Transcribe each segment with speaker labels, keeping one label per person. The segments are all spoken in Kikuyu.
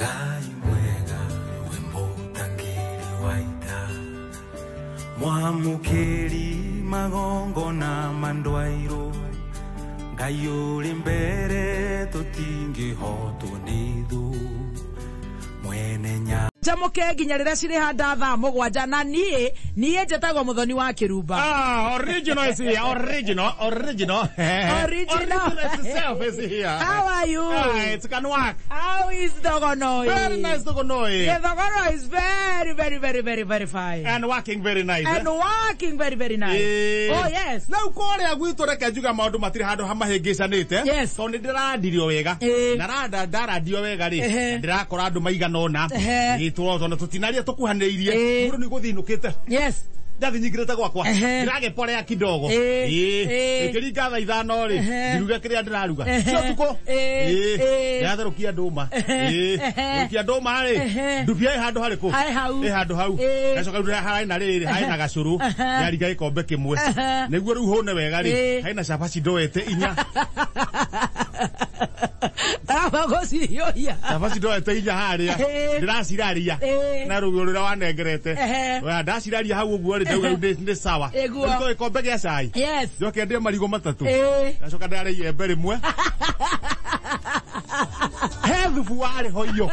Speaker 1: Ngai mwega we mũtangĩri wa ita, mwamũkĩri magongona ma ndwairũ, Ngai ũrĩ mbere tũtingĩhotwo nĩ thũ, mwene nya
Speaker 2: Njamuke nginya rĩrĩa cirĩ handa thaa 7 na niĩ njĩtagwo Muthoni wa Kĩrumba.
Speaker 3: Ah, original is here. Original, original.
Speaker 2: Original.
Speaker 3: Original itself is here.
Speaker 2: How are you?
Speaker 3: Ah, it can work.
Speaker 2: How is Dogonoi?
Speaker 3: Very nice, Dogonoi.
Speaker 2: The Dogono is very, very, very, very, very fine.
Speaker 3: And working very nice.
Speaker 2: And working very, very nice. Oh yes.
Speaker 3: Rĩu kũrĩa gwitũ reke njuga maũndũ matirĩ handũ hamahĩngĩcanĩte tondũ nĩ ndĩrandirio wega na randa ndarandio wega rĩ, ndĩrakora andũ maigana ũna. Ĩĩ, tondũ tũtinaria tũkuhanĩrĩirie, mũndũ nĩ gũthiĩ inũkĩte, ndathi nyingĩrĩte gwakwa, ndĩragĩporea kidogo. Ĩkĩringa thaa 5 rĩ, ngiruga kĩrĩa ndĩraruga cio ũtukũ. Ndĩratherũkia ndũma. Therũkia ndũma rĩ, ndubia ĩ handũ harĩkũ?
Speaker 2: Harĩ hau.
Speaker 3: Ĩ handũ hau. Gacoka rĩu harĩ na rĩrĩ, harĩ na gacũrũ, ndĩraringa gĩkombe kĩmwe nĩguo rĩu hũne wega rĩ. Harĩ na cabaci ndoete 4.
Speaker 2: Araba gũcihiũhia.
Speaker 3: Cabaci ndoete 4 harĩa, ndĩraciraria na rũgĩo rũrĩa wanengerete. Wa, ndaciraria hau ũguo rĩ, ndauga rĩu nĩ sawa. Rĩu to gĩkombe gĩa cai, njoke ndĩe marigũ 3, ngacoka ndarĩa iembe 1 he thubu warĩ ho iyo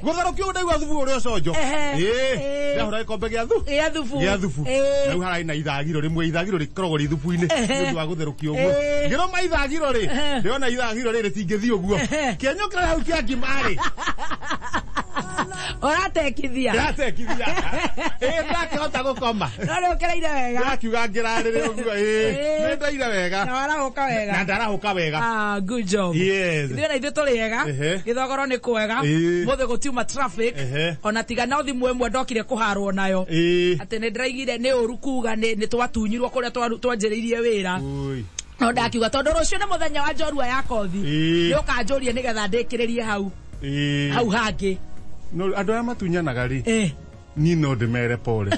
Speaker 3: gũtherũkio, ndaigua thubu ũrĩa ũconjo. Ndahũra gĩkombe gĩa thu
Speaker 2: Gĩa thubu.
Speaker 3: Gĩa thubu. Rĩu hararĩ na ithagiro 1, ithagiro rĩkoragwo rĩ thubu-inĩ nĩ ũndũ wa gũtherũkia ũguo. Ngĩrũma ithagiro rĩ, ndĩrona ithagiro rĩrĩ rĩtingĩthiĩ ũguo, kĩenyũ kĩrĩa hau kĩa ngima rĩ.
Speaker 2: Ũratekithia.
Speaker 3: Ndĩratekithia, ĩĩ, ndakĩhota gũkoma.
Speaker 2: No nĩ ũkereire wega.
Speaker 3: Ndakiuga ngĩrarĩre ũguo, ĩĩ, nĩ ndaire wega.
Speaker 2: Na warahũka wega.
Speaker 3: Na ndarahũka wega.
Speaker 2: Ah, good job.
Speaker 3: Yes.
Speaker 2: Ithuĩ na ithuĩ tũrĩ ega. Gĩthogoro nĩ kwega. Mũthĩ gũtiuma traffic. Ona tiga no thimũ ĩmwe ndokire kũharwo nayo. Atĩ nĩ ndĩraigire nĩ ũru kuga nĩ twatunyirwo kũrĩa twanjĩrĩirie wĩra.
Speaker 3: Ui.
Speaker 2: No ndakiuga tondũ rũciũ nĩ mũthenya wa njorua ya kothi. Nĩ ũkanjũria nĩgetha ndĩkĩrĩrie hau. Hau hangĩ.
Speaker 3: No andũ arĩa matunyanaga rĩ, niĩ no ndĩmere pole.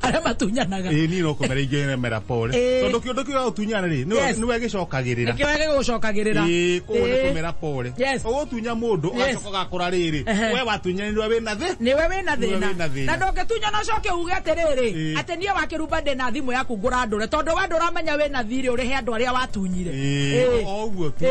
Speaker 2: Arĩa matunyanaga.
Speaker 3: Ĩĩ, niĩ no kũmera ingĩmera pole, tondũ kĩũndũ kĩu gĩa gũtunyana rĩ, nĩwe gĩcokagĩrĩra.
Speaker 2: Nĩkĩo gĩgũcokagĩrĩra.
Speaker 3: Ĩĩ, koguo nĩ kũmera pole. Ũgũtunya mũndũ, ũgacoka ũgakora rĩrĩ, we watunyanirwo wĩna thĩ
Speaker 2: Nĩwe wĩna
Speaker 3: Nĩwe
Speaker 2: thĩna.
Speaker 3: wĩna thĩna.
Speaker 2: Na ndũngĩtunyana ũcoke uge atĩrĩrĩ, atĩ niĩ wa Kĩrumba ndĩ na thimũ yaku ngũrandũre, tondũ we ndũramenya wĩna thirĩ ũrĩhe andũ arĩa watunyire.
Speaker 3: O ũguo tu.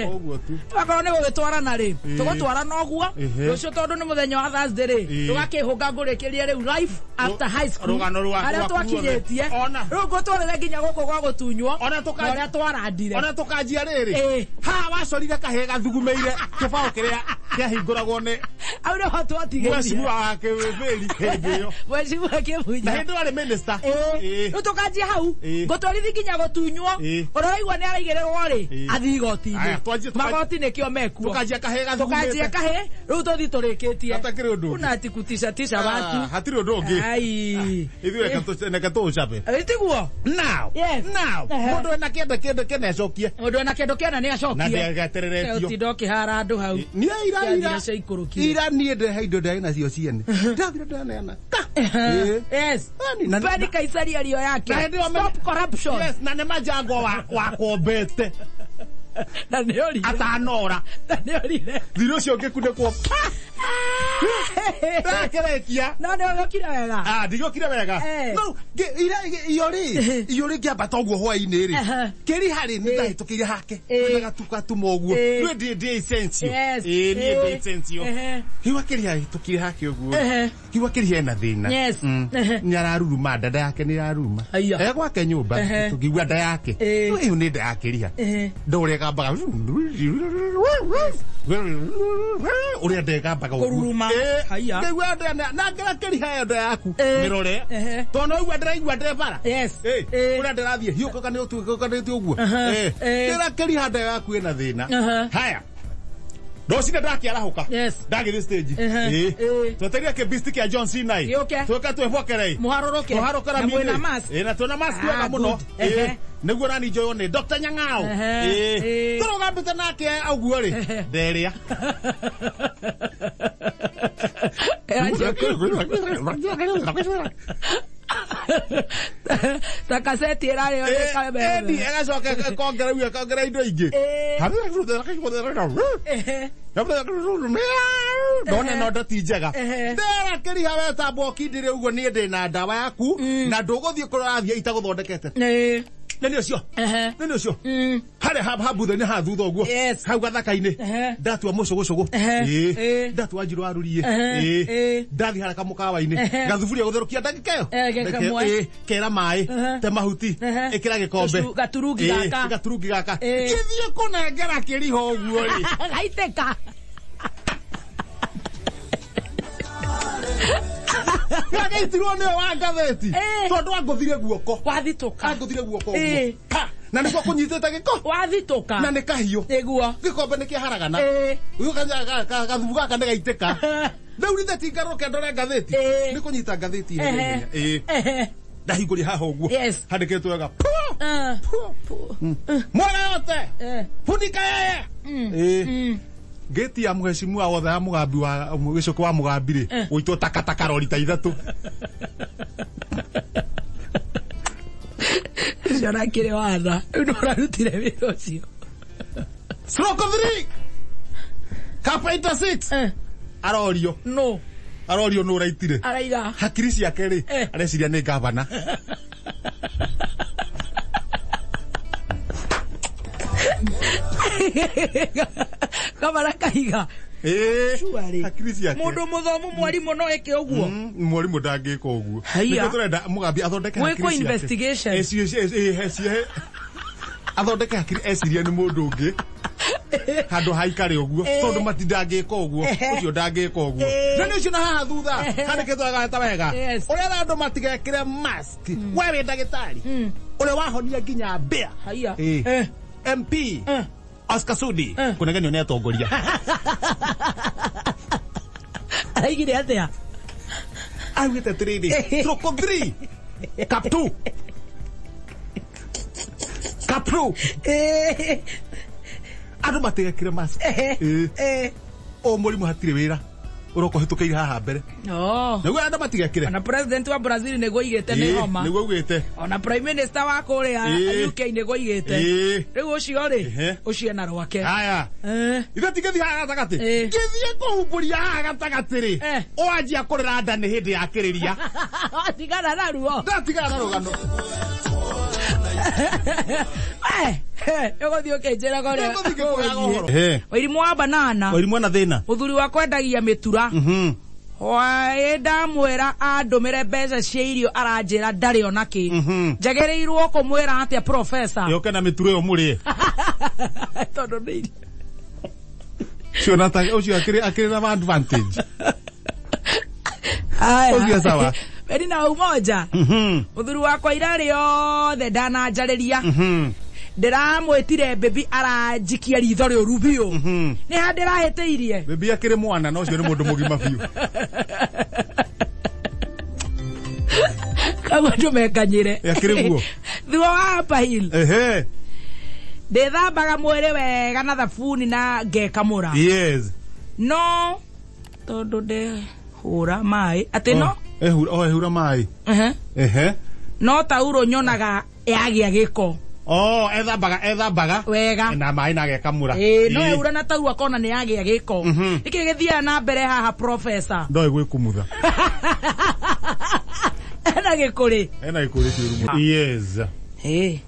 Speaker 3: O ũguo tu.
Speaker 2: Akorwo nĩ gũgĩtwarana rĩ, tũgũtwarana ũguo rũciũ, tondũ nĩ mũthenya wa Thursday rĩ, tũgakĩhũnga ngũrĩkĩrie rĩu life after high school
Speaker 3: Rũgano
Speaker 2: harĩa
Speaker 3: rwaku
Speaker 2: twakinyĩtie.
Speaker 3: ruothe.
Speaker 2: Rĩu ngũtwarĩre nginya gũkũ gwa gũtunywo
Speaker 3: Ona
Speaker 2: na ũrĩa twarandire.
Speaker 3: Ona tũkanjia rĩrĩ, haha wacorire kahĩĩ gathugumĩire kĩbaũ kĩrĩa kĩahingũragwo nĩ
Speaker 2: Au nĩho twatigĩtie.
Speaker 3: Mheshimiwa wa Kĩbĩri hĩndĩ ĩyo.
Speaker 2: Mheshimiwa
Speaker 3: Na
Speaker 2: Kĩbunya.
Speaker 3: hĩndĩ ĩyo arĩ minister.
Speaker 2: Rĩu tũkanjia hau, ngũtwarithi nginya gũtunywo. Ũrĩa ũraigua nĩ araigĩrĩrwo rĩ, athiĩ igoti-inĩ.
Speaker 3: Aya, twanjie
Speaker 2: Magoti nĩkĩo mekuo.
Speaker 3: Tũkanjia kahĩĩ
Speaker 2: Tũkanjia
Speaker 3: gathugumĩte.
Speaker 2: kahĩ, rĩu tũthiĩ tũrĩkĩtie.
Speaker 3: Hatakĩrĩ ũndũ ũngĩ.
Speaker 2: Una ati kutishatisha
Speaker 3: Ah,
Speaker 2: watu.
Speaker 3: hatirĩ ũndũ ũngĩ.
Speaker 2: Ai.
Speaker 3: Ithuĩ reke tũũcabe.
Speaker 2: Tiguo.
Speaker 3: Now, now, mũndũ ena kĩndũ kĩndũ kĩnecokie
Speaker 2: Mũndũ ena kĩndũ kĩona nĩ
Speaker 3: na
Speaker 2: acokie.
Speaker 3: ndĩgatereretio.
Speaker 2: Ũtinda ũkĩhara andũ hau.
Speaker 3: Niĩ ira ira
Speaker 2: Ciathire ciaikũrũkire.
Speaker 3: ira niĩ ndehe indo ndarĩ nacio ciene, ndathire ndaneana ka.
Speaker 2: Yes.
Speaker 3: Ani,
Speaker 2: Peni Kaisari ario yake.
Speaker 3: Na hĩndĩ ĩyo
Speaker 2: Stop corruption.
Speaker 3: Yes, na nĩ manjango wakombete
Speaker 2: Na nĩ orire.
Speaker 3: atanora.
Speaker 2: Na nĩ orire.
Speaker 3: Thirĩ ũcio ngĩkunĩkwo ndakĩrĩkia.
Speaker 2: No nĩ ũgĩũkire wega.
Speaker 3: Ah, ndigĩũkire wega. No ira iyo rĩ, iyo rĩ ngĩambata ũguo hwaĩ-inĩ rĩ, kĩriha rĩ, nĩ ndahĩtũkĩire hake na gatuka tuma ũguo. Niĩ ndĩ essential. Ĩĩ, niĩ ndĩ essential. Kiuga kĩriha hĩtũkire hake ũguo, kiuga kĩriha ena thĩna. Nĩ araruruma, nda yake nĩ ĩraruruma.
Speaker 2: Aya.
Speaker 3: E gwake nyũmba, tũkĩigua nda yake. Ĩyo nĩ nda ya kĩriha, ndũrĩa ĩgambaga, ũrĩa nda ĩgambaga ũguo.
Speaker 2: Kũruruma. Haiya.
Speaker 3: Ngĩigua nda na ngĩra kĩriha ĩyo nda yaku mĩrore, tondũ no igua ndĩraigua ndĩ bara. Ũrĩa ndĩrathiĩ hiũkaga nĩ ũtuĩkanĩte ũguo. Ngĩra kĩriha nda yaku ĩna thĩna. Haya, rũcinĩ ndakĩarahũka, ndagĩthiĩ stage. Twetereire kĩbisti kĩa John Cena
Speaker 2: Gĩũke.
Speaker 3: tũke twĩbokerei.
Speaker 2: Mũharũrũke.
Speaker 3: Tũharũke
Speaker 2: Na mwĩna mask.
Speaker 3: Ĩĩ, na twĩna mask wega
Speaker 2: Ah,
Speaker 3: mũno.
Speaker 2: good.
Speaker 3: Nĩguo nani njoywo nĩ Dr. Nyang'ao. Tũrũgambĩte nake ũguo rĩ, nderĩa.
Speaker 2: Ĩranjia. Ta kaseti ĩrarĩo nĩ kameme.
Speaker 3: Ĩni agacoka akongera indo ingĩ. Ndona no ndati njega. Ndera kĩriha wetambwo ũkindĩre ũguo niĩ ndĩ na ndawa yaku na ndũgũthiĩ kũrĩa ũrathiĩ itagũthondekete. Nĩ ũcio. Nĩ ũcio. Harĩa habutha-inĩ haha thutha ũguo. Hau gathaka-inĩ. Ndatua mũcũgũcũgũ. Ndatua njirũ warurie. Ndathiĩ harĩa kamũkawa-inĩ. Gathuburia gũtherũkia ndagĩka ĩyo. Kera maĩ. Te mahuti. Ĩkĩra gĩkombe.
Speaker 2: Gaturungi gaka.
Speaker 3: Gaturungi gaka. Gĩthiĩ kũnengera kĩriha ũguo rĩ.
Speaker 2: Gaitĩka.
Speaker 3: Gagĩitirwo nĩwe wa ngathĩti. Tondũ angũthire guoko.
Speaker 2: Wathitũka.
Speaker 3: Angũthire guoko ũguo. Na nĩguo kũnyitĩte gĩko.
Speaker 2: Wathitũka.
Speaker 3: Na nĩ kahiũ.
Speaker 2: Nĩguo.
Speaker 3: Gĩkombe nĩ kĩharagana. Gathubu gaka nĩ gaitĩka. Rĩu rithe ti ngarũke ndore ngathĩti. Nĩ kũnyita ngathĩti ihenya. Ndahingũria haha ũguo. Handĩkĩtwo wega. Mwana yote. Funika yeye. Ngĩti ya mũhecimu wa wothe ya mũgambi wa gĩcũkũ wa mũgambi rĩ gũitwo takataka rori ta ithatũ.
Speaker 2: Ũcio arakĩrĩ watha rĩu nĩ ũrarutire wĩra ũcio.
Speaker 3: Stroke 3 Carpenter 6 arorio
Speaker 2: no
Speaker 3: arorio nũ ũraitire
Speaker 2: araiga
Speaker 3: hakiri ciake rĩ areciria nĩ gavana.
Speaker 2: Gavana kahiga.
Speaker 3: Hakiri ciake.
Speaker 2: Mũndũ mũthomu mwarimũ no eke ũguo.
Speaker 3: Mwarimũ ndangĩka ũguo. Nĩkĩo tũrenda mũgambi athondeke hakiri ciake.
Speaker 2: Gwĩkwo investigation.
Speaker 3: Athondeke hakiri ecirie nĩ mũndũ ũngĩ. Handũ haikare ũguo tondũ matindangĩka ũguo ũcio ndangĩka ũguo. Na nĩ ũcio na haha thutha handĩkĩtwo wega wega. Ũrĩa andũ matigekĩre mask. We wĩ ndagĩtarĩ. Ũrĩa wahonia nginya mbĩa. MP Oscar Sudi kũnegenio nĩ atongoria.
Speaker 2: Araigire atĩa?
Speaker 3: Augĩte atĩrĩrĩ, stroke 3 cap 2 cap 2 andũ matigekĩre mask. O mũrimũ hatirĩ wĩra ũroka ũhĩtũkĩire haha mbere. Nĩguo andũ matigekĩre.
Speaker 2: Ona president wa Brazil nĩguo aigĩte nĩ homa.
Speaker 3: Nĩguo augĩte.
Speaker 2: Ona prime minister wa kũrĩa UK nĩguo aigĩte. Rĩu ũcio rĩ ũcio ena rwake.
Speaker 3: Haya. Ithe tingĩthiĩ haha gatagatĩ. Ngĩthiĩ kũhumbũria haha gatagatĩ rĩ. Wanjia kũrĩra nda nĩ hĩndĩ ya kĩrĩria.
Speaker 2: Watigana na ruo.
Speaker 3: Ndatigana na rũgano.
Speaker 2: Ũgũthiĩ ũkĩnjĩraga ũrĩa Wairimu wa banana.
Speaker 3: Wairimu ena thĩna.
Speaker 2: Mũthuri wakwa endagia mĩtura. Hwaĩ ndamwĩra andũmĩre mbeca cia irio aranjĩra ndarĩ ona kĩ. Njagĩrĩirwo kũmwĩra atĩa professor?
Speaker 3: Yoke na mĩtura ĩyo mũrĩe.
Speaker 2: Tondũ nĩ irio.
Speaker 3: Ũcio ũcio akĩrĩ na advantage. Ũcio sawa.
Speaker 2: Eri na umoja. Mũthuri wakwa ira rĩothe ndananjarĩria. Ndĩramwĩtire baby aranjikia ritho rĩũru biũ. Nĩ ha ndĩrahĩtĩirie.
Speaker 3: Baby akĩrĩ mwana na ũcio nĩ mũndũ mũgima biũ.
Speaker 2: Kagwo andũ mekanyĩre.
Speaker 3: Akĩrĩ guo.
Speaker 2: Thutha wa Upper Hill. Ndĩthambaga mwĩrĩ wega na thabuni na ngekamũra.
Speaker 3: Yes.
Speaker 2: No tondũ ndehũra maĩ atĩ no
Speaker 3: ehura maĩ.
Speaker 2: No tauro nyonaga yagĩa gĩko.
Speaker 3: Ethambaga
Speaker 2: wega
Speaker 3: na maĩ na agekamũra.
Speaker 2: No ehura na tauro akona nĩ yagĩa gĩko. Nĩkĩ gĩthiaga na mbere haha professor?
Speaker 3: Ndoĩ gwĩkumutha.
Speaker 2: Ena gĩkũrĩ.
Speaker 3: Ena gĩkũrĩ kĩũru mũno. Yes.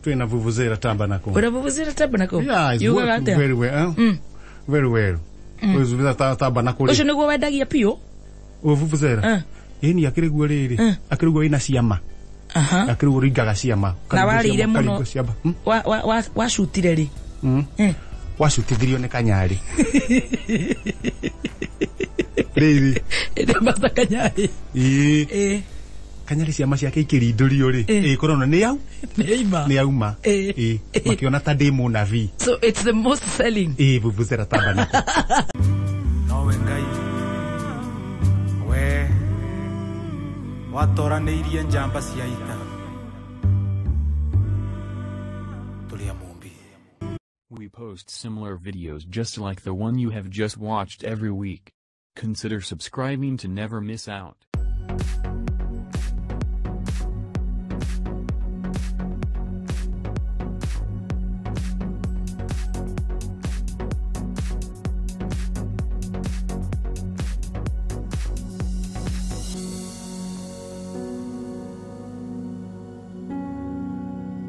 Speaker 3: Twĩna vuvuzela tamba nako.
Speaker 2: Wĩna vuvuzela tamba nako?
Speaker 3: Yeah, it's working very well. Very well. Vuvuzela tamba nako.
Speaker 2: Ũcio nĩguo wendagia piũ?
Speaker 3: Vuvuzela. Ĩni akĩrĩ guo rĩrĩ. Akĩrĩ guo ĩna ciama. Akĩrĩ guo ringaga ciama.
Speaker 2: Na warĩire mũno. Wacutire rĩ?
Speaker 3: Wacutithirio nĩ Kanyarĩ. Rĩrĩ.
Speaker 2: Ndambata Kanyarĩ.
Speaker 3: Ĩĩ. Kanyarĩ ciama ciake ikĩrindũrio rĩ. Ĩĩ korona nĩ yau? Nĩ yauma. Ĩĩ. Makĩona ta ndĩ mũnabii.
Speaker 2: So it's the most selling.
Speaker 3: Ĩĩ vuvuzela tamba nako.
Speaker 1: Nowe Ngai. We watoranĩirie njamba cia ita. Tũrĩ a Mũmbi.
Speaker 4: We post similar videos just like the one you have just watched every week. Consider subscribing to never miss out.